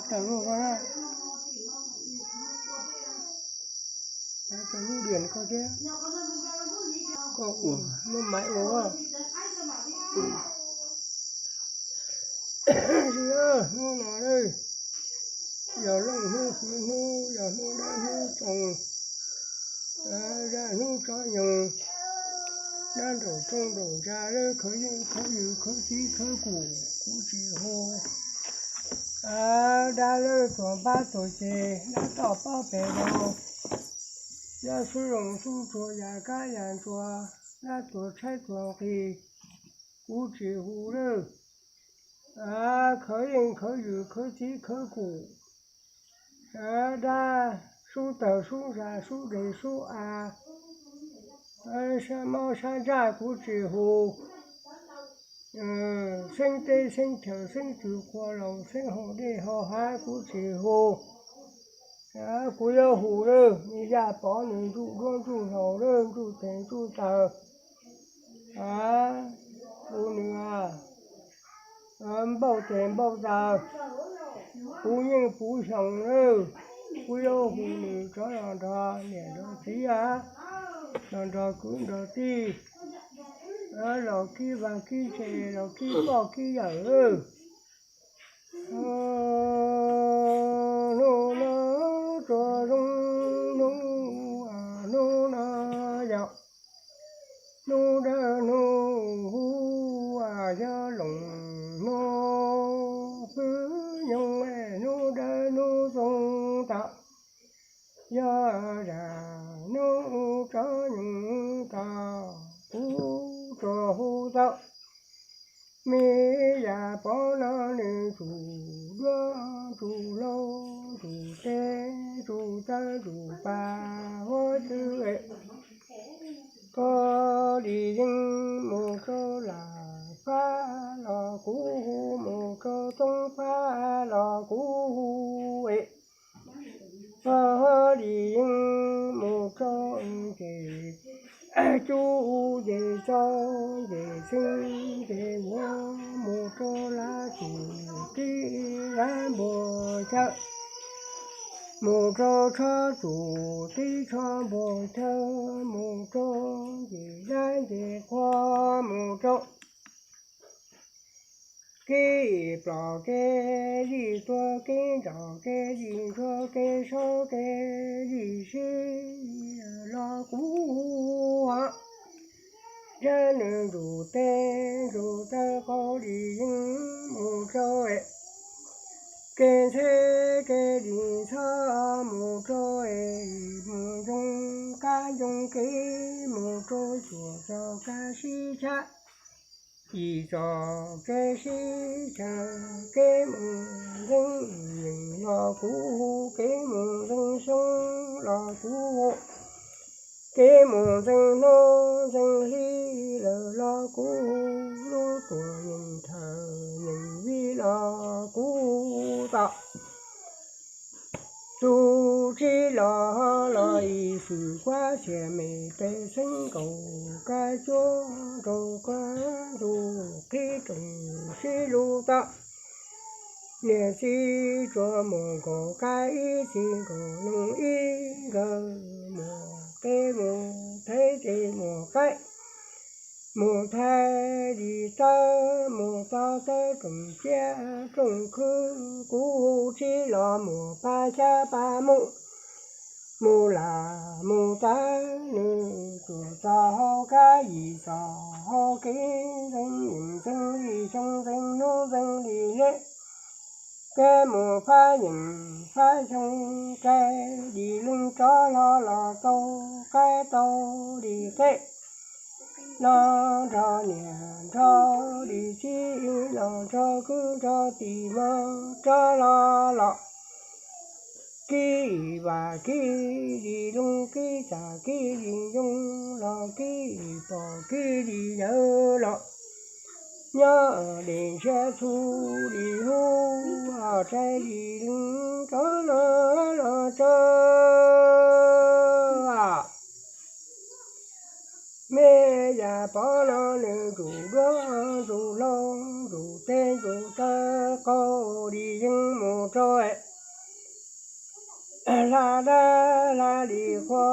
Tau lub ko na, tau lub điện ko thiab, koj ua lub máy ua. Hnub no yog looj hnub xwb hnub, yog hnub dawb hnub txoos, zaj hnub tsob nyoog, dab nraum rooj nraum ntsa lawm, khawv yeej khawv ywm khawv txib khawv kum kuv tsis hu. Dab lawm txuas npab txuas ceg, dab toj pob pem rau, dab xub zoos xub tsuag, yam kab yam ntsuag, dab txuas tshaib txuas nqhis kuv tsis hu lawm. Khawv yeej khawv ywm khawv txib khawv kum, dab sub tawg sub ntsa sub deg sub av, sab mob sab ntsaj kuv tsis hu. Xeeb teb xeeb chaw xeeb tswv qhua laus xeeb hau dej hau hav kuv tsis hu. Kuv yuav hu lawm, nws yaj pov nws ntsuj duab ntsuj hlauv lawm, ntsuj tes ntsuj taw, hu nws npauj tes npauj taw, puv nyeej puv xyoo lawm. Kuv yuav hu nws rov los nrog niam nrog txiv, los nrog kwv nrog tij, los kib vaj kib tse, los kib poj kib yawm. Hnub no tsuas zoo hnub, hnub no yog hnub dawb hnub, yog looj hnub xwb nyoog, hnub dawb hnub txoos tau, yog zaj hnub tsob nyoog tau, kuv tsuas hu tau. Me yaj pov no nws tsum duab tsum hlau tsum teb tsum taw tsum pa huab cwb, koj dim yeej mus rau lam fab los kuv hu, mus rau toob fab los kuv hu, koj dim yeej mus rau nce cub nce txob nce xeeb nce huab, mus rau lab tsum tib lab npuas chaw, mus rau tshob tsum tib tshob npuas chaw, mus rau nce dab nce qhua, mus rau kev plos kev yig tuag kev ntsaum kev yig ntsuag kev saub kev yig sib los kuv hu. Ntsab nws ntsuj teb ntsuj taw, koj dim yeej mus rau kev ntxheb kev dim txhob mus rau, mus ntsoog kab ntsoog kev mus rau cuam txog kab sib tshab, yim txog kev sib chaw, kev mus ntxeev nyeem los kuv hu, kev mus ntxeev xyoo los kuv hu, kev mus ntxeev hnub ntxeev hli lawm los kuv hu, lub tuam nyeem thawm nyeem vij los kuv hu tau. Tus tsib los ho los ib xwm kuab txhiaj me pej xeeb nkaus kab cuab rau kab ntug qhib rooj sib lug tau. Niam txiv tsuas mus nkaus kab ib txhis nkaus noog ib nkawg, mus qe mus thev ces mus qaib, mus thaij dim tawb mus tau tawb rooj ciab rooj khwb, kuv hu tsib los mus pab xyab pab mus, mus lam mus tawb nws tsuas txog hauv kab yim txog hauv kev ntxeev nyeem ntxeev li xyoo ntxeev hnub ntxeev li leb, kev mus fab nyeem fab xyoo, kev dim leej rov hlo los tau qaib tau dim qe, los nrog niam nrog dim txiv los nrog kwv nrog tij mog rov hlo los, kib vam kib dim loog kib txam kib dim yoog los kib pom kib dim yawm los, nyob dej ntshiab txhu dim hub, tsaib dim leeg rov hlo los tso. Me yaj pov no nws ntsuj duab ntsuj hlau ntsuj teb ntsuj taw, koj dim yeej mus rau hla dab hla li qhua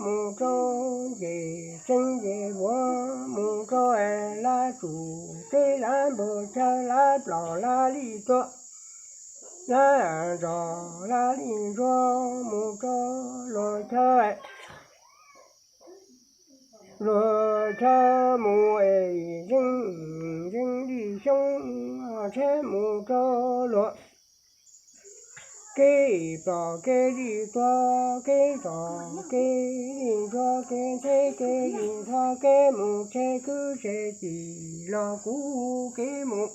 mus rau nce tseeb nce vuav mus rau hla tsum teb hla npawg chaw hla plos hla li tuam hla zos hla li ntsuag mus rau luag chaw luag chaw mus es zeej zeej li xyoob tsheb mus rau luag kev plos kev li tuag kev zos kev li ntsuag kev teb kev li ntxhov kev mus tsheb kwv tsheb cim los kuv hu kev mus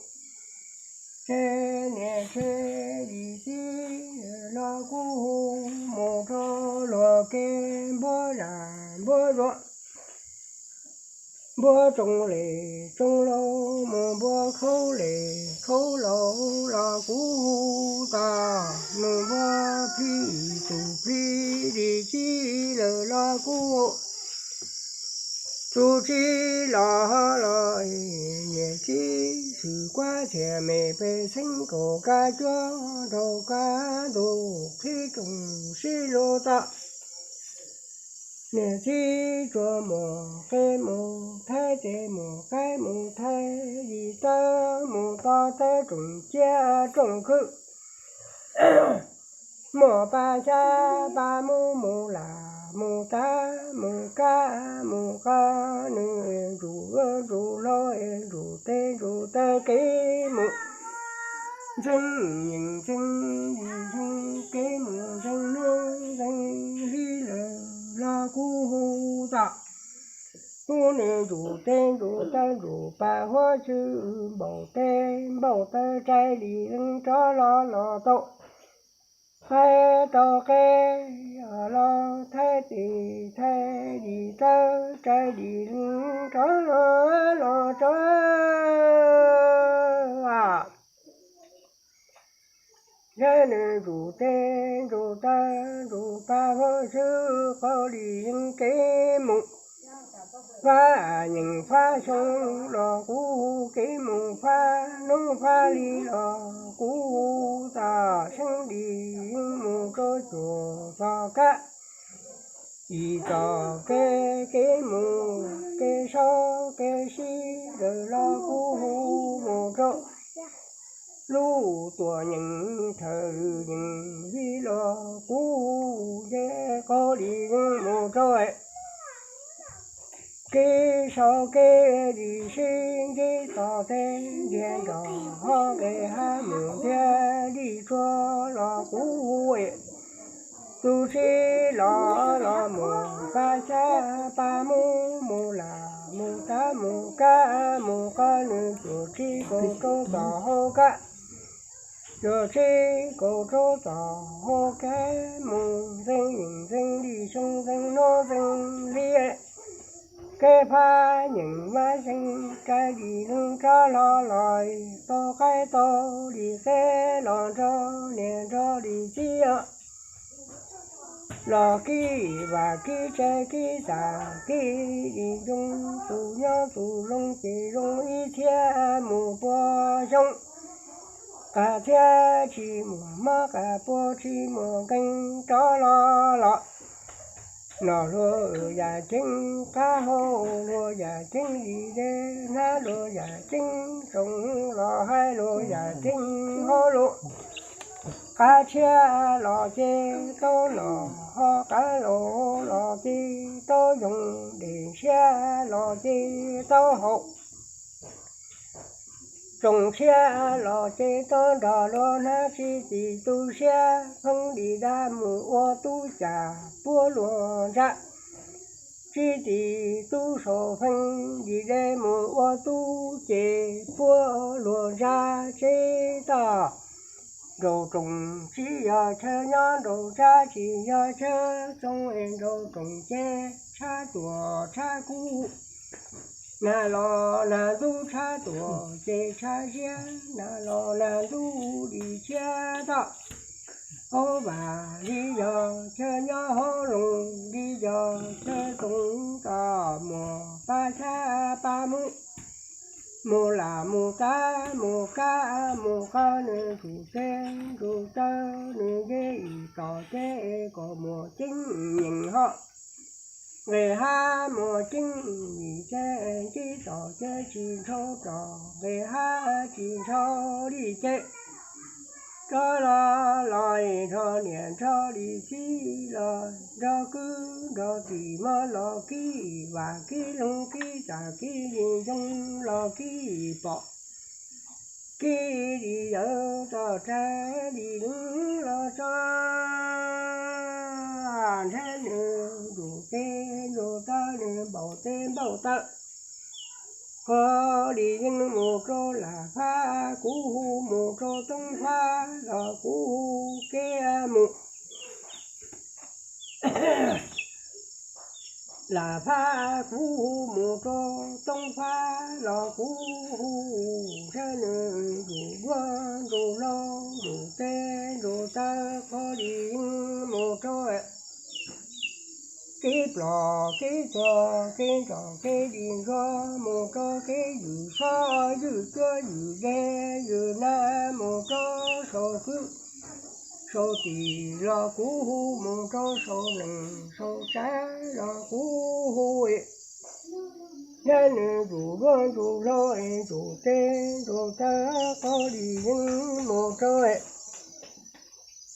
tsheb niam tsheb li txiv los kuv hu mus rau luag kev npuab zam npuab zuav npuab tsoo li tsoo laus mus npuab khaub li khaub laus los kuv hu tag mus npuab plib tus plib li txib lawm los kuv hu tus txib los los niam txib xwm kuab thiaj me pej xeem kaum kab cuab rau kab ntuj qhib tsoom sib lug toj niam txib tsuas mus qe mus thaib tes mus qaib mus thaib yim tawb mus toj tawb tsoom ciab tsoom khwb mus paj xyab paj mub mus lam mus tab mus kab mus qab nws ntsuj ntsuj hlo ntsuj teb ntsuj taw kev mus ntxeev yees ntxeev li ntxeev kev mus ntxeev hnub ntxeev hli lawm los kuv hu tag hnub nws ntsuj teb ntsuj taw ntsuj paj huab tshwm npaum teb npaum taw tsaib li leej rov los los tau qaib tau qe los thaib tes thaib li tawb tsaib li leej rov los los tso Yog nws ntsuj teb ntsuj taw ntsuj paj huab tshwm qau li yeej kev mus fab nyeem fab xyoo los kuv hu kev mus fab hnub fab hli los kuv hu txog xeeb li yeej mus rau cuag txog kab yim txog kev kev mus kev saub kev sib lawm los kuv hu mus rau lub tuam nyeem thawm nyeem vij los kuv hu nce qau li yeej mus rau kev saub kev li sib nce txog teb ntiag nrog ho nqes hab mus ntiag li tsuag los kuv hu tus sib los los mus paj xyab paj mub mus lam mus tab mus kab mus qab nws cuam tsib kaum rau txog hauv kab cuam tsib kaum rau txog hauv kab mus ntxeev yees ntxeev li xyoo ntxeev hnub ntxeev hli kev phab nyeem mab xeeb tsaib li neeg rov hlo los tau qaib tau li qe los nrog niam nrog li txiv los kib vam kib tsav kib tag kib li ntsoov tus nyob tus zoo ces zoo ib txhiab mus pua xyoo qas txhiab tsis muaj mob qas pua tsis muaj nkeeg rov hlo los nom luag yam ceeb qab hau luag yam ceeb li dej hnab luag yam ceeb tsoom los haib luag yam ceeb hauv lus qab txhiab los ces tau nom ho qab laus los ces tau yoog dej ntshiab los ces tau haum tsoom ntshiab los ces tau nrog luag hnab tsis txim tu siab pheej li dab mus ua tub cag puab luag ntsa tsis txim tub saum pheej li dej mus ua tub ces puab luag ntsa tsev toj nraum tsoom tsis yog chaw nyob nraum tsa tsis yog chaw txoov es nraum tsoom ces tshab tuam tshab kub nag los nag ntub tshab tuam ces tshab ziab nag los nag ntub li tshiab toj hauv vam li yog chaw nyob hauv loog li yog chaw txoov toj muag paj xyab paj mub mus lam mus tab mus kab mus qab nws ntsuj teb ntsuj taw nws yej yim tom teb kom muaj ceeb nyeem hom. Nqis hab muaj ceeb yim teb ntsib tom teb tsis ntshau tom nqis hab tsis ntshau li ces rov los los nrog niam nrog li txiv los nrog kwv nrog tij mab los kib vam kib loog kib txam kib li zoo los kib pom kib li yawv txog rau li los tso nrhab nws ntsuj teb ntsuj taw nws npaum teb npaum taw. Qhov li yeej mus rau lam phab kuv hu mus rau toob phab los kuv hu kev mus. Lam phab kuv hu mus rau toob phab los kuv hu nrhab nws ntsuj duab ntsuj hlauv ntsuj teb ntsuj taw qhov li yeej mus rau kev plos kev txog kev ntsos kev li ntsuag mus rau kev ywm sob ywm cuab ywm dej ywm nab mus rau saum kwv saum tij los kuv hu mus rau saum nees saum tsav los kuv hu nrhab nws ntsuj duab ntsuj hlauv ntsuj teb ntsuj taw qhov li yeej mus rau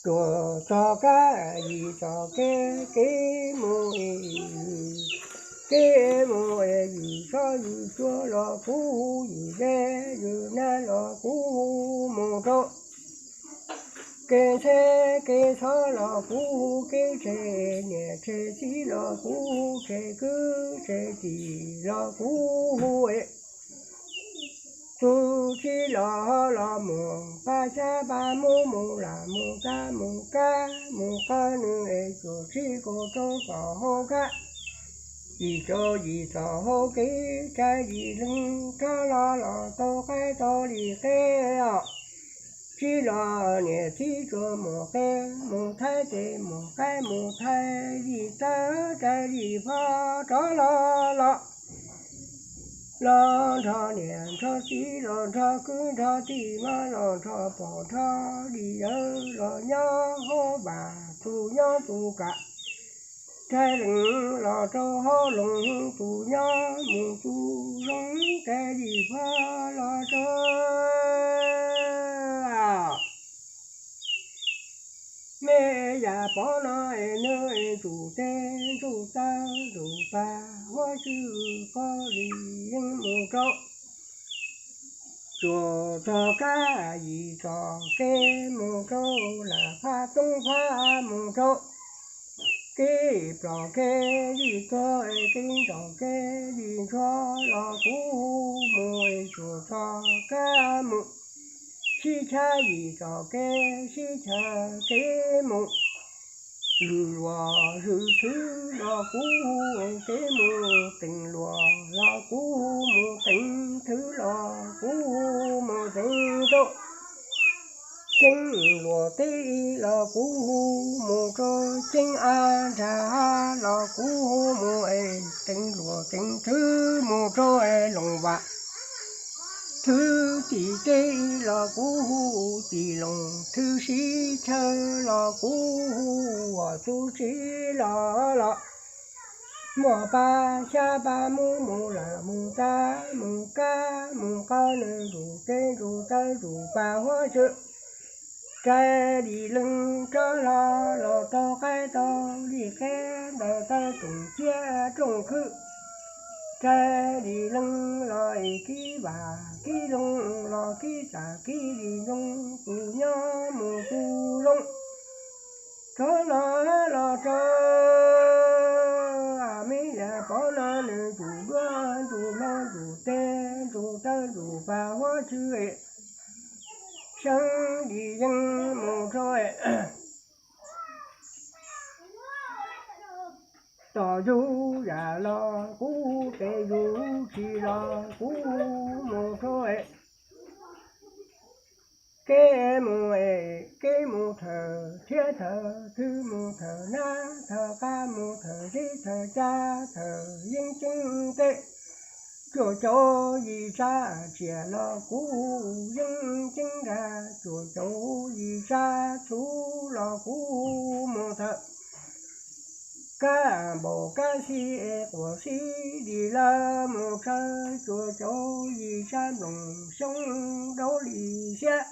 tsuas txog kab yim txoj kev kev mus kev mus yim sob yim cuab los kuv hu yim dej yim nab los kuv hu mus rau kev ntxheb kev ntxhov los kuv hu kev tseg niam tseg txiv los kuv hu tseg kwv tseg tij los kuv hu tus tsis los ho los mus pab xyab pab mus mus lam mus tab mus kab mus qab nws es tsuas tsis kaus rau tom hauv kab yim rau yim tom hauv kev rais li leej rov los los tau qaib tau li qeb os. Tsis los niam txiv tsuas mus qeb mus thaib tes mus qaib mus thaib li txawb rais li phob rov los los los nrog niam nrog txiv los nrog kwv nrog tij mab los nrog pog nrog li yawg los nyob hauv vaj tus nyob tus kam. Rais lees los rau hauv loog tus nyob mus tus zoo rais li phob los rau me yam pov no es nws es ntsuj teb ntsuj taw ntsuj pag huab tsuj qhov li yeej mus rau tsuas txog kab yim txoj kev mus rau lam phab toob phab mus rau kev plos kev li tuag kev ntsos kev li ntsuag los kuv hu mus tsuas txog kab mus sib chav yim txoj kev sib chav kev mus zwm luam zwm thwv los kuv hu kev mus teev luam los kuv hu mus teev thwv los kuv hu mus teev rau ceeb luam teb los kuv hu mus rau ceeb av nrag los kuv hu mus es teev luam teev thwv mus rau es loos vam thwv tim teb los kuv hu tim loos thwv sib chaw los kuv hu uas txuj tsis los los muaj pab xyab pab mus mus lam mus tab mus kab mus qab nws ntsuj teb ntsuj taw ntsuj pag huab tsuj rais li leej rov los los tau qaib tau li qeb ntawm taw rooj ciab rooj khwb rais li leej los es kib vam kib loog los kib txam kib li zoo tus nyob mus tus zoo rov los los rau me yam pov no nws ntsuj duab ntsuj hlauv ntsuj teb ntsuj taw ntsuj pag huab tsuj seeb li yeej mus rau tom yus yam los kuv hu pem yus tsis los kuv hu mus rau kev mus es kev mus thawm thiab thawm thwv mus thawm nab thawm qab mus thawm zeb thawm cab thawm yeeb ceeb teb Cuaj caum yim sab tsiaj los kuv yeej ceeb nra, cuaj caum yim sab txhuv los kuv mus thawm. Kab npaum kab xib quas xib dim lawm mus txog cuaj caum yim sab nplooj xyoob daub li xiab.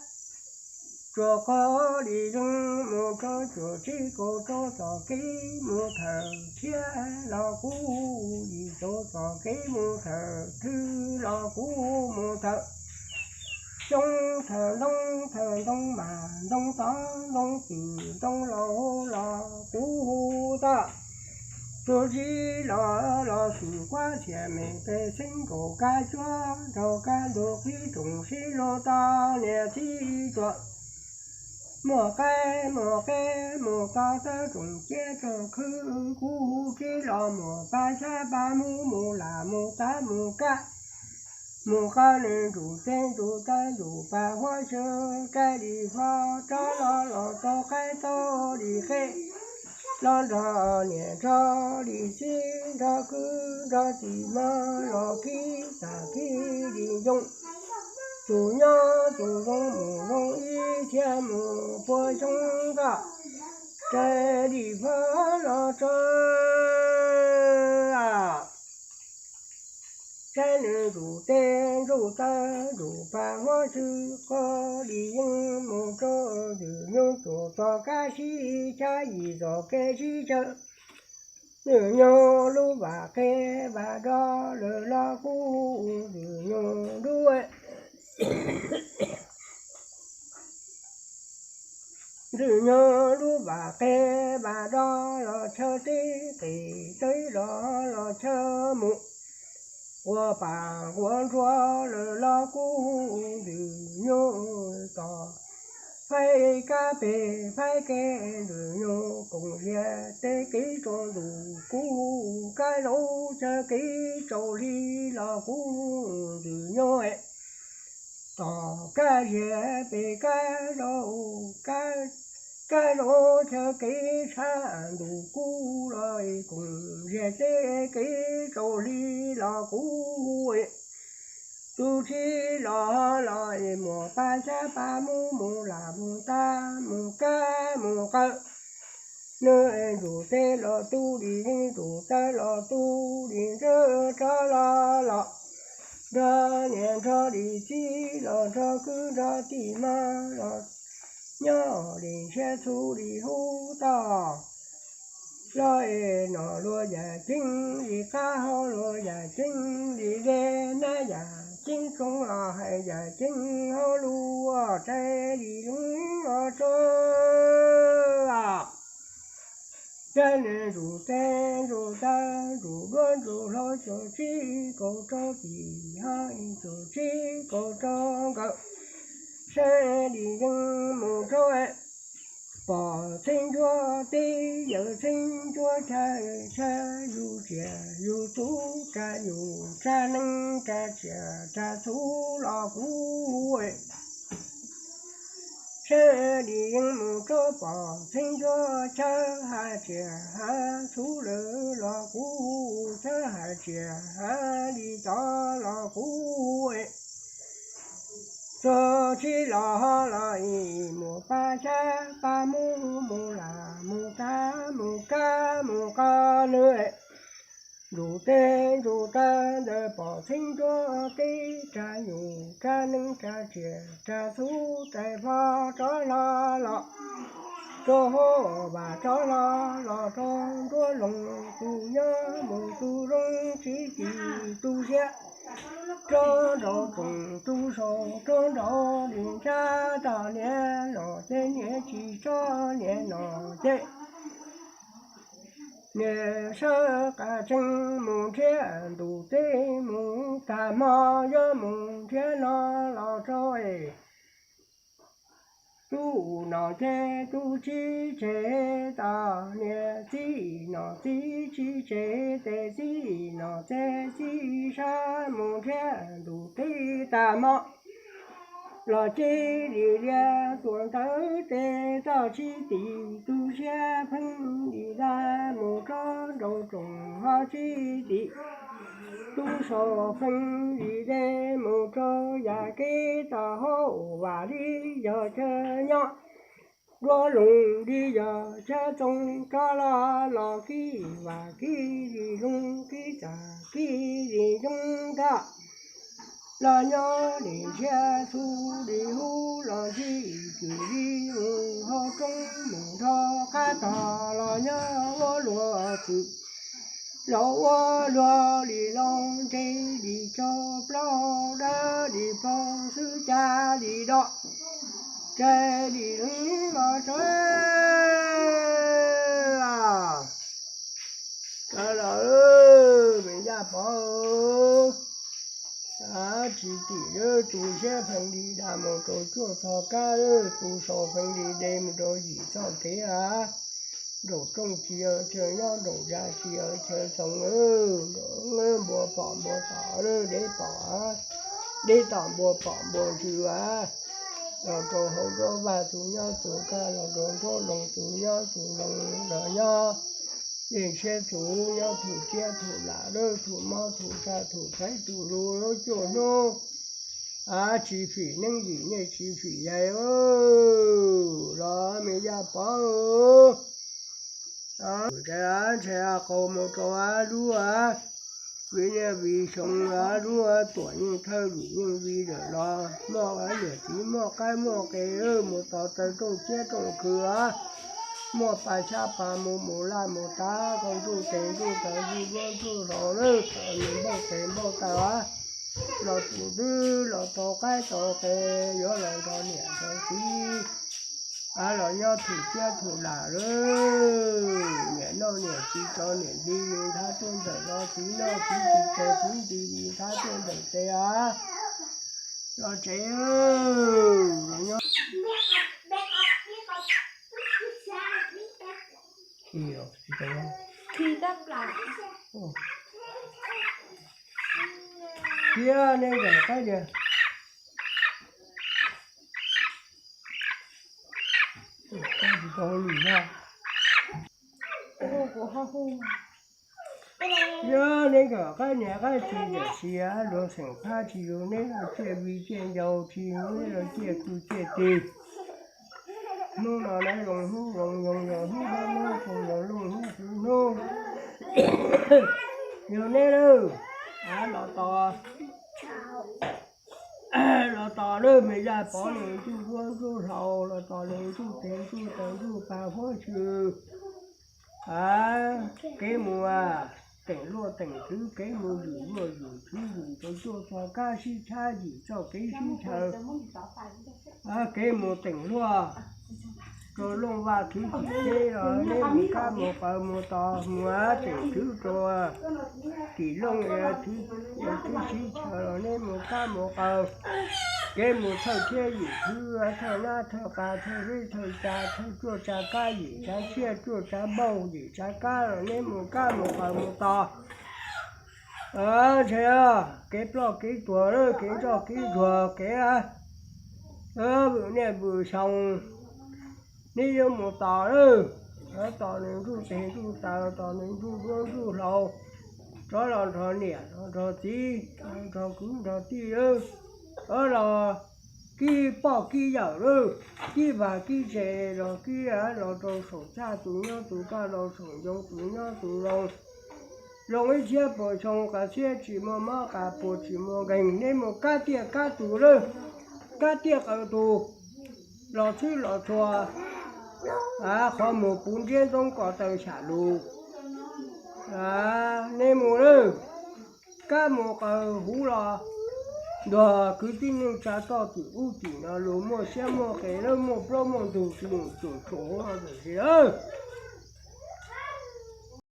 Cuaj qho li yeej mus rau cuaj tsib kaum rau tom kev mus thawm tshiab los kuv, yim caum tom kev mus thawm thwv los kuv mus thawm xyoob, thawm ntoo, thawm ntoo mas ntoo tod ntoo twm ntoo laus los kuv hu toj. Cuaj tsib los los xwm kuab txhiaj me pej xeeb nkaum kab cuab nraug kab ntug qhib rooj sib luag toj niam txiv tsuag. Muaj qaib muaj qeb mus toj tawb rooj ciab rooj khwb, kuv hu tsib los muaj paj xyab paj mub mus lam mus tab mus kab mus qab, nws ntsuj teb ntsuj taw ntsuj paj huab xyw, kaij li fo rov los los tau qaib tau li qe, los nrog niam nrog li txiv nrog kwv nrog tij mab los khib tag khib li ncoo. Tus nyob tus zoo mus zoo ib txhia mus puag xyoo nkoj, kaij li fo los tso saib nws ntsuj teb ntsuj taw ntsuj paj huab xyw, qo li yeej mus rau ntxwg nyoog txuas txog kab sib cab yim txoj kev sib tsawv. Ntxwg nyoog lub vam qe vam do lawm los kuv, ntxwg nyoog lub ntxwg nyoog lub vam qe vam do los chaw teb qis teb los los chaw mus, ua pam ua nruag lawm los kuv, ntxwg nyoog tos faib kab peg faib kev, ntxwg nyoog koom ziag tej kev tsaus ntuj kuv, kab laus chaw kev tsaus hli los kuv, ntxwg nyoog tos kab ziag peg kab laus, kab laus chaw kev tshaj ntuj kuv los, koom ziag tej kev tsaus hli los kuv, tus tsib los los muaj paj xyab paj mub mus lam mus tab mus kab mus qaw, nws ntsuj teb los tu li yeej ntsuj taw los tu li ntsawj rov los los nrog niam nrog li txiv los nrog kwv nrog tij mab los nyob li ntshiab txhu li hub toj. Los es no luag yam ceeb li qab hau, luag yam ceeb li dej, nab yam ceeb tsooj los hais yam ceeb hauv lub tsaib li leeb los tso. Tsaib nws ntsuj teb ntsuj taw ntsuj duab ntsuj hlauv cuaj tsib kaum rau tim ho cuaj tsib kaum rau nkawm, saib li yeej mus rau pom txheeb ncuab teb, yawm txheeb ncuab chaw, chaw yus tsiaj yus txhu, raj yus raj neeb raj tsiaj raj txhu los kuv, saib li yeej mus rau pom txheeb ncuab chaw, hav tsiaj hav txhu lawm los kuv, chaw hav tsiaj hav li tod los kuv, txog tsis los ho los ib mus paj xyab paj mub mus lam mus tab mus kab mus qo nws, ntsuj teb ntsuj taw ntawm pom txheeb ncuab teb, raj yus raj neeb raj tsiaj raj txhu, raj hlo rov hlo los rau hauv vaj, rov hlo los rau nruab loog, tus nyob mus tus zoo tsis tim tus siab, rau nraum rooj tus saum rau nraum li ntsab, tog niam no ces niam tsis tso niam no ces niam sawv qas tsees mus nrhiav ntuj teb mus tag hmo, yuav mus nrhiav no los rau es tub no ces tub tsis tseg, tog niam txiv no txiv tsis tseg, ces txiv no ces txiv sab mus nrhiav ntuj teb tag hmo los cia li liab tuaj ntawd ces toj tsis tim tus siab, pheej li dag mus rau nraum rooj ho tsis tim Tub sau feej li dej mus rau yam kev tau hauj vam li yog chaw nyob, duab loos li yog chaw txoov, rov los los kib vam kib li loog kib txam kib li yoob nrog los nyob li ntshiab xu li hub los ntsib cwm li mus hauv roob mus nrog qab tog los nyob ua luag txwm los ua luag li loo ntseg li caug plaub dawb li paug xwb ca li do tseg li loo los tseg los me Yaj Pov, tsis tim lawv tu siab pheej li dag mus rau cuaj txog kab, tu sau pheej li de mus rau yim txoj kev a. Nraum rooj tsis yog chaw nyob, nraum zas tsis yog chaw txoov, npua pom npua tom, deb pom deb tom, npua pom npua ntsws a. Los rau hauv nruab vaj tus nyob tus kaj, los rau nruab loos tus nyob tus loos los nyob. Yeej siab tus nyob tus tiab tus lam, lawv tus mob tus tsaj tus txhais tus lus lub cuaj hnub a, tsis fim neeb yim nej tsis fim yais los me Yaj Pov. Ntshe qau mus rau lub vij nyiaj vij xyoo, lub tuam yeej thawj lwm yeej vij lawm los muaj yawm txiv muaj qaib muaj qe mus tos taw rooj tiab rooj khw, muaj pa xyab pa mus mus laj mus tab, qau ntuj tes ntuj taw ntuj duab ntuj hlauv lawm, npauj tes npauj taw los tus twg los tau qaib tau qe, yuav los nrog niam nrog txiv los nyob thum tiab thum lam lawm. Niam noj niam tsis tso niam nti, nthab tuaj ntawm los txiv noj txiv tsis tso txiv nti, nthab tuaj ntawm tes los tsev los nyob. Thiab neb nkawm qaib niam, thiab neb nkawm qaib niam qaib txiv yawm txiv, luag xeem phab tsis yug neb los ciaj vij ciaj ncaus, tsis yug neb los ciaj kwv ciaj tij. Hnub no neb zoo hnub zoo, yog hnub dab hnub zoo, yog looj hnub txwv hnub, yog neb lawm los tos los tos lawm me Yaj Pov, nws ntsuj duab ntsuj hlauv, los tos nws ntsuj tes ntsuj taw ntsuj pa huab tshwm. Kev mus teem luaj teem twg, kev mus zwm luaj zwm twg, zwm rau cuaj txog kab sib tshab, zwm txoj kev sib chaw. Kev mus teem luaj rau looj vaj thwv tim teb los neb mus kab mus qaws mus tos, mus teem twv rau tim looj thwv sib chaw los neb mus kab mus qaws. Kev mus thawj thiab yim thwv, thawj nab thawj qa, thawj zeb thawj tsa, thawj cuaj tsa kab, yim tsa tsiaj, cuaj tsa npauj, yim tsa kab los neb mus kab mus qaws mus tos. Ntshe kev ploj kev tuag lawm, kev ntsoj kev ntsuag, kev vwm niaj vwm xyoo, neb yuav mus tos lawm. Tos nws ntsuj tes ntsuj taw, tos nws ntsuj duab ntsuj hlauv, rov los nrog niam los nrog txiv, nrog kwv nrog tij lawm. Los kib poj kib yawm lawm, kib vaj kib tse, los kib los rau saum txaj tus nyob tus kaj, rau saum ncoo tus nyob tus zoo. Zoo ib txhiab puas xyoo, qas txhiab tsis muaj mob, qas puas tsis muaj nkeeg, neb mus kab tiaj kab tug lawm, kab tiaj qaws tug, los txhwb los txhua, qhov muag puv ntsiab ntxoob ko taw xyam lus. Neb mus lawm, kab mus qaws huv los nrog kwv tij neej tsa txoj twm ub tim no, luag muaj siab muaj qe lawm, muaj plaub muaj ntug tsis mus cuam tshuam huv no tam sim lawm.